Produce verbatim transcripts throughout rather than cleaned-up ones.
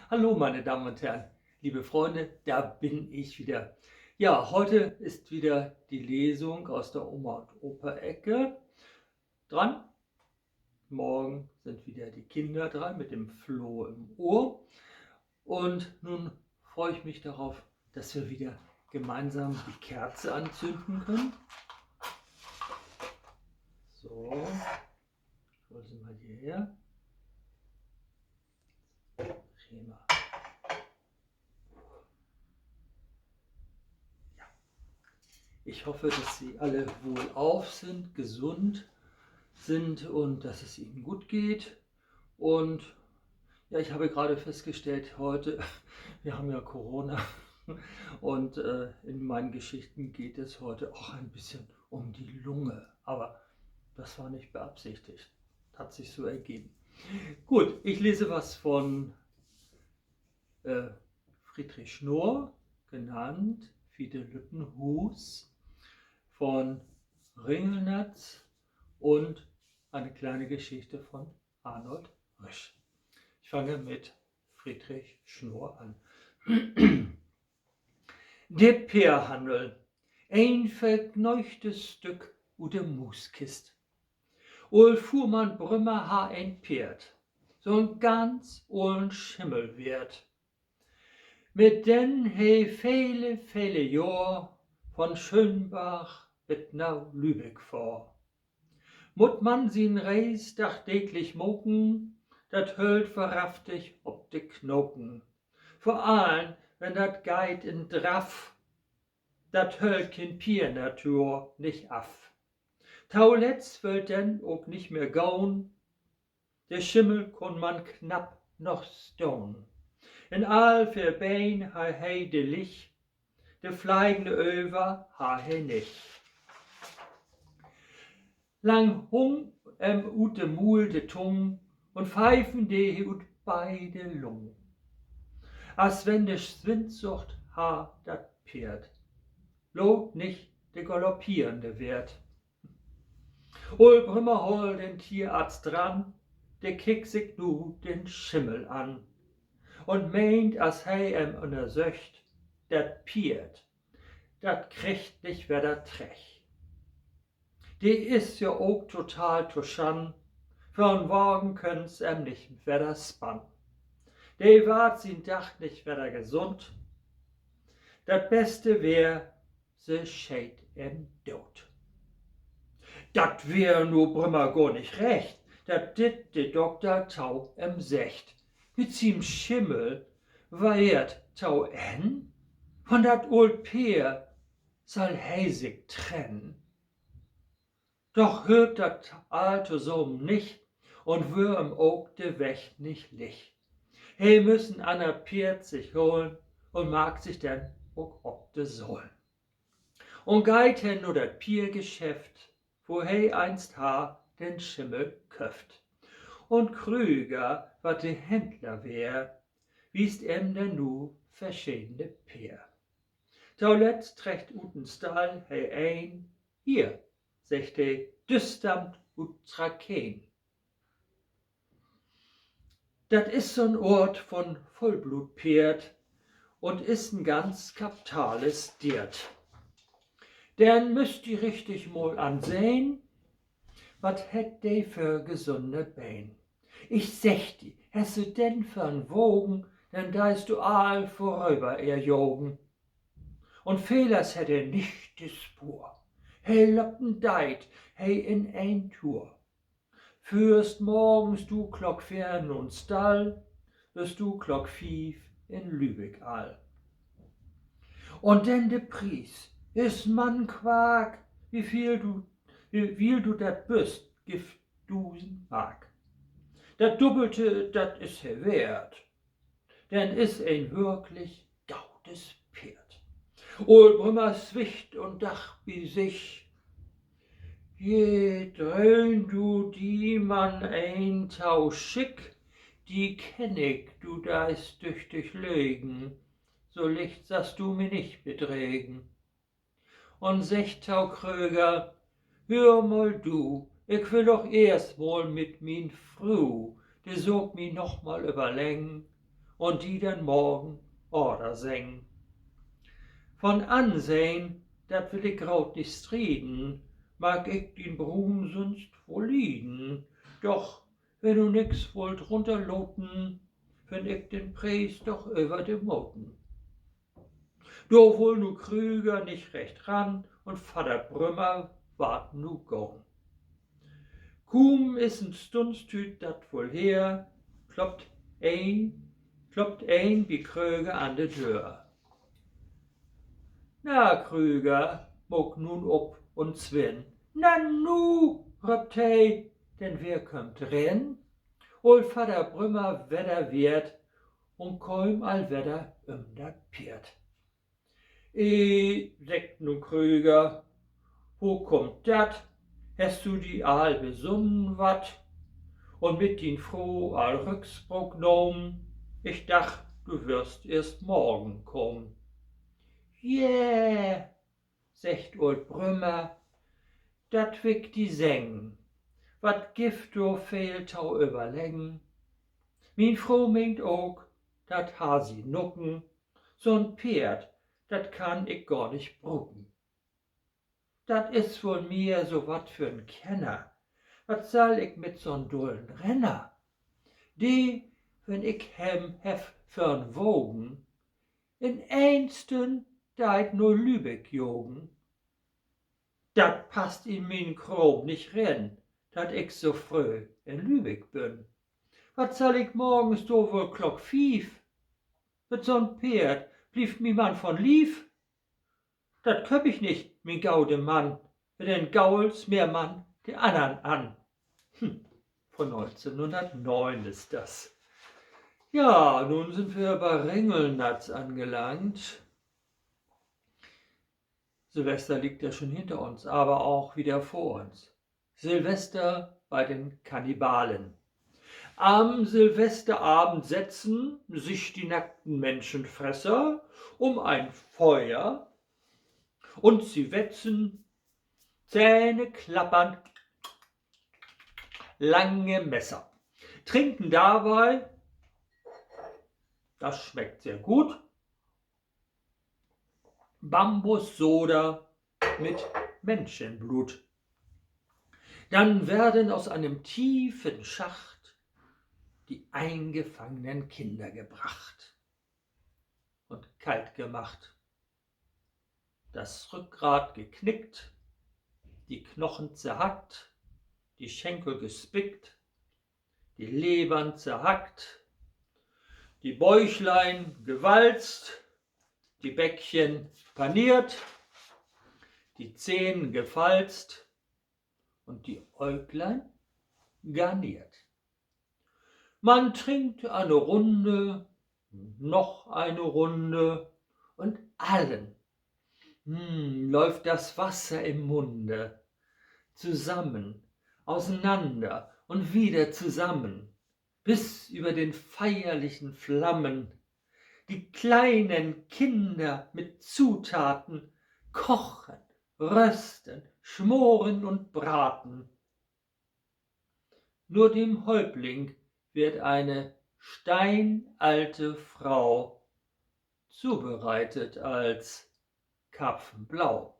Hallo, meine Damen und Herren, liebe Freunde, da bin ich wieder. Ja, heute ist wieder die Lesung aus der Oma- und Opa-Ecke dran. Morgen sind wieder die Kinder dran mit dem Floh im Ohr. Und nun freue ich mich darauf, dass wir wieder gemeinsam die Kerze anzünden können. So, ich hole sie mal hierher. Prima. Ja. Ich hoffe, dass Sie alle wohlauf sind, gesund sind und dass es Ihnen gut geht. Und ja, ich habe gerade festgestellt, heute, wir haben ja Corona und äh, in meinen Geschichten geht es heute auch ein bisschen um die Lunge. Aber das war nicht beabsichtigt. Hat sich so ergeben. Gut, ich lese was von äh, Friedrich Schnoor, genannt Fiete Lüttenhuus, von Ringelnatz und eine kleine Geschichte von Arnold Risch. Ich fange mit Friedrich Schnoor an. De Peerhannel, een verkneugtes Stück ut de Muuskist. Ool Fuhrmann Brümmer harr en Peerd, so'n ganz ollen Schimmel weer 't. Mit den he vele, vele Johr von Schönbarg bet na Lübeck fohr. Mutt man sien Reis dagdääglich maken, dat höllt wahrhaftig op de Knaken. Vör allen, wenn dat geiht in Draff, dat höllt keen Peernatur nich af. Toletzt wöll 't denn ok nich mehr gahn, de Schimmel kunn man knapp noch stahn. In all veer Been harr he de Licht, de fleigende Över harr he nich. Lang hung em ut de Muul de Tung un feifen dee he ut beide Lungen. As wenn de Swindsucht harr dat Peerd, laat nich de Galoppierende Weert. Ool Brümmer holl den Tierarzt ran, de kiek sik nu den Schimmel an un meent, as he em ünnersöcht: Dat Peerd, dat kriggt nich wedder trecht. De is ja ok total to Schann, vör'n Wagen köönt s' em nich wedder spannen. De warrt sien Dag nich wedder gesund. Dat Beste weer, se scheet em doot. Dat weer nu Brümmer gor nich recht, dat dit de Dokter to em seggt. Mit sien Schimmel weer 't to Enn, von dat ool Peer sall he sik trennen. Doch hülp dat all tosamen nich un wöör em ok de Weg nich licht. He müss en anner Peerd sik holen un maak sik denn ok op de Sohlen. Un geiht he na dat Peergeschäft, wo he einst harr den Schimmel köfft. Un Krüger, wat de Händler weer, wiest em denn nu verschedene Peer. Toletzt trecht ut en Stall he een: Hier, seggt he, düss stammt ut Trakehn. Dat is so'n Oort von Vullblootpeerd un is en ganz kaptales Deert. Den müsst di richtig mal ansehn, wat hett de för gesunne Been. Ik segg di, hest du den vör'n Wagen, denn deist du all vöröver ehr jagen. Un Fehlers hett he nich de Spoor, he löppt en deit he in een Tour. Führst morgens du Klock veer na'n Stall, büst du Klock fief in Lübeck all. Un denn de Pries, is man Quark, wiel du, wiel du dat büst, gifft dusend Mark. Dat Duppelte, dat is he weert. Denn is en würklich godes Peerd. Ool Brümmer swiggt un dacht bi sik: Je, dröhn du di man een to Schick, di kenn ik, du deist düchtig legen, so licht sast du mi nich bedregen. Un seggt to Kröger: Höör mal du, ik will doch eerst mal mit mien Fru de Saak mi noch mal överleggen, un di denn morgen Order seggen. Von Ansehn, dat will ik graad nich strieden, mag ik dien Bruun sünst woll lieden. Doch wenn du nix wullt runterloten, finn ik den Pries doch över de Moten. Dor wull nu Krüger nich recht ran un Vadder Brümmer warrt nu gahn. Kuum is en Stundstüüt dat woll her, kloppt een, kloppt een bi Krüger an de Döör. Na, Krüger, maak nu op un swinn. Nanu, röppt he, denn wer kümmt rin? Ool Vadder Brümmer wedder wiert un keem al wedder üm dat Peerd. Eh, seggt nu Krüger, wo kummt dat? Hest du di al besunnen wat? Un mit dien Fro al Rückspraak nahmen? Ik dach, du würrst eerst morgen kamen. Je, seggt Ool Brümmer, dat will ik di seggen. Wat gifft dor veel to överleggen? Mien Fro meent ok, dat harr se Nucken, so'n Peerd, dat kann ik gor nich bruken. Dat is woll mehr so wat för 'n Kenner. Wat sall ik mit so'n dullen Renner? De, wenn ik em heff vör'n Wagen, in een Stünn deit na Lübeck jagen. Dat passt in mien Kraam nich rin, dat ik so fröh in Lübeck bün. Wat sall ik morgens dor woll Klock fief? Mit so'n Peerd blievt mi man von Lief. Dat kööp ik nich, mien gode Mann, denn gault Smeermann de annern an. Von neunzehnhundertneun is dat. Ja, nun sind wir bei Ringelnatz angelangt. Silvester liegt ja schon hinter uns, aber auch wieder vor uns. Silvester bei den Kannibalen. Am Silvesterabend setzen sich die nackten Menschenfresser um ein Feuer und sie wetzen, Zähne klappern, lange Messer, trinken dabei, das schmeckt sehr gut, Bambussoda mit Menschenblut. Dann werden aus einem tiefen Schacht die eingefangenen Kinder gebracht und kalt gemacht. Das Rückgrat geknickt, die Knochen zerhackt, die Schenkel gespickt, die Levern zerhackt, die Bäuchlein gewalzt, die Bäckchen paniert, die Zähn gefalzt und die Äuglein garniert. Man trinkt eine Runde, noch eine Runde und allen, hm, läuft das Wasser im Munde. Zusammen, auseinander und wieder zusammen, bis über den feierlichen Flammen die kleinen Kinder mit Zutaten kochen, rösten, schmoren und braten. Nur dem Häuptling wird eine steinalte Frau zubereitet als Karpfenblau.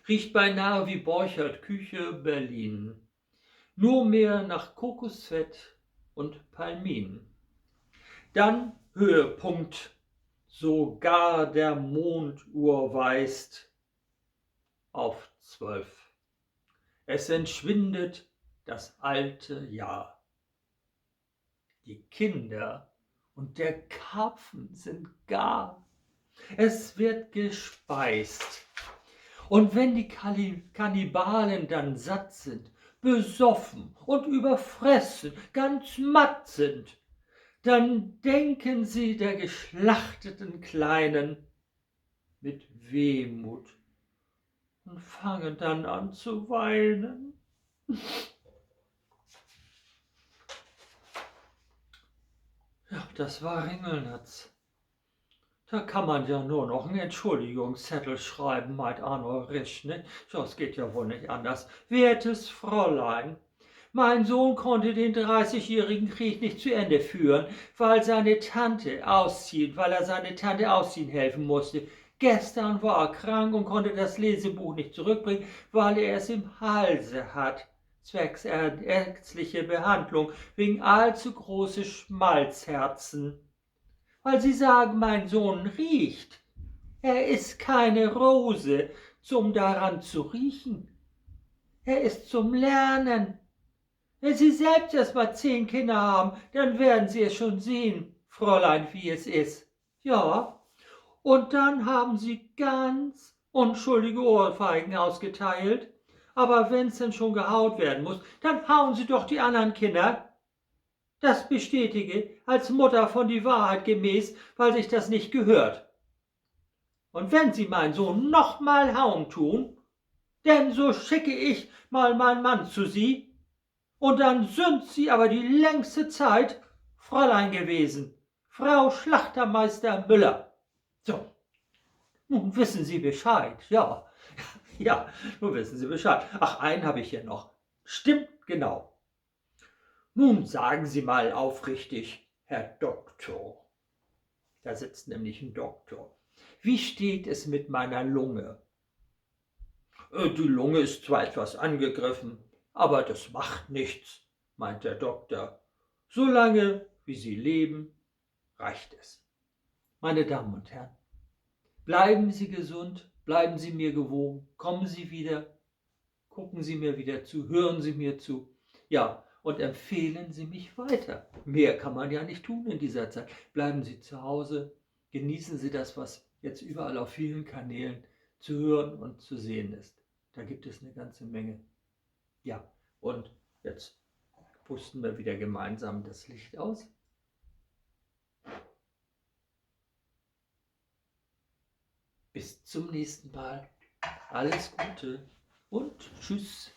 Riecht beinahe wie Borchardt Küche Berlin. Nur mehr nach Kokosfett und Palmin. Dann Höhepunkt, sogar der Monduhr weist auf zwölf. Es entschwindet das alte Jahr. Die Kinder und der Karpfen sind gar. Es wird gespeist. Und wenn die Kalli-, Kannibalen dann satt sind, besoffen und überfressen, ganz matt sind, dann denken sie der geschlachteten Kleinen mit Wehmut und fangen dann an zu weinen. Ja, das war Ringelnatz. Da kann man ja nur noch en Entschuldigungszettel schreiben, meint Arno Risch, ne? Ja, es geht ja wohl nicht anders. Wertes Fräulein, Mein Sohn konnte den Dreißigjährigen Krieg nicht zu Ende führen, weil seine Tante ausziehen, weil er seine Tante ausziehen helfen musste. Gestern war er krank und konnte das Lesebuch nicht zurückbringen, weil er es im Halse hat, zwecks ä-, ärztliche Behandlung wegen allzu große Schmalzherzen. Weil Sie sagen, mein Sohn riecht. Er ist keine Rose, zum daran zu riechen. Er ist zum Lernen. Wenn Sie selbst erst mal zehn Kinder haben, dann werden Sie es schon sehen, Fräulein, wie es ist. Ja, und dann haben Sie ganz unschuldige Ohrfeigen ausgeteilt. Aber wenn's denn schon gehaut werden muss, dann hauen Sie doch die anderen Kinder. Das bestätige als Mutter von die Wahrheit gemäß, weil sich das nicht gehört. Und wenn Sie meinen Sohn noch mal hauen tun, denn so schicke ich mal meinen Mann zu Sie, und dann sind Sie aber die längste Zeit Fräulein gewesen, Frau Schlachtermeister Müller. So, nun wissen Sie Bescheid, ja. Ja, nun wissen Sie Bescheid. Ach, einen hab ich hier noch. Stimmt, genau. Nun sagen Sie mal aufrichtig, Herr Doktor. Da sitzt nämlich ein Doktor. Wie steht es mit meiner Lunge? Äh, die Lunge ist zwar etwas angegriffen, aber das macht nichts, meint der Doktor. Solange wie Sie leben, reicht es. Meine Damen und Herren, bleiben Sie gesund, bleiben Sie mir gewogen, kommen Sie wieder, gucken Sie mir wieder zu, hören Sie mir zu. Ja, und empfehlen Sie mich weiter. Mehr kann man ja nicht tun in dieser Zeit. Bleiben Sie zu Hause, genießen Sie das, was jetzt überall auf vielen Kanälen zu hören und zu sehen ist. Da gibt es eine ganze Menge. Ja, und jetzt pusten wir wieder gemeinsam das Licht aus. Bis zum nächsten Mal. Alles Gute und tschüss.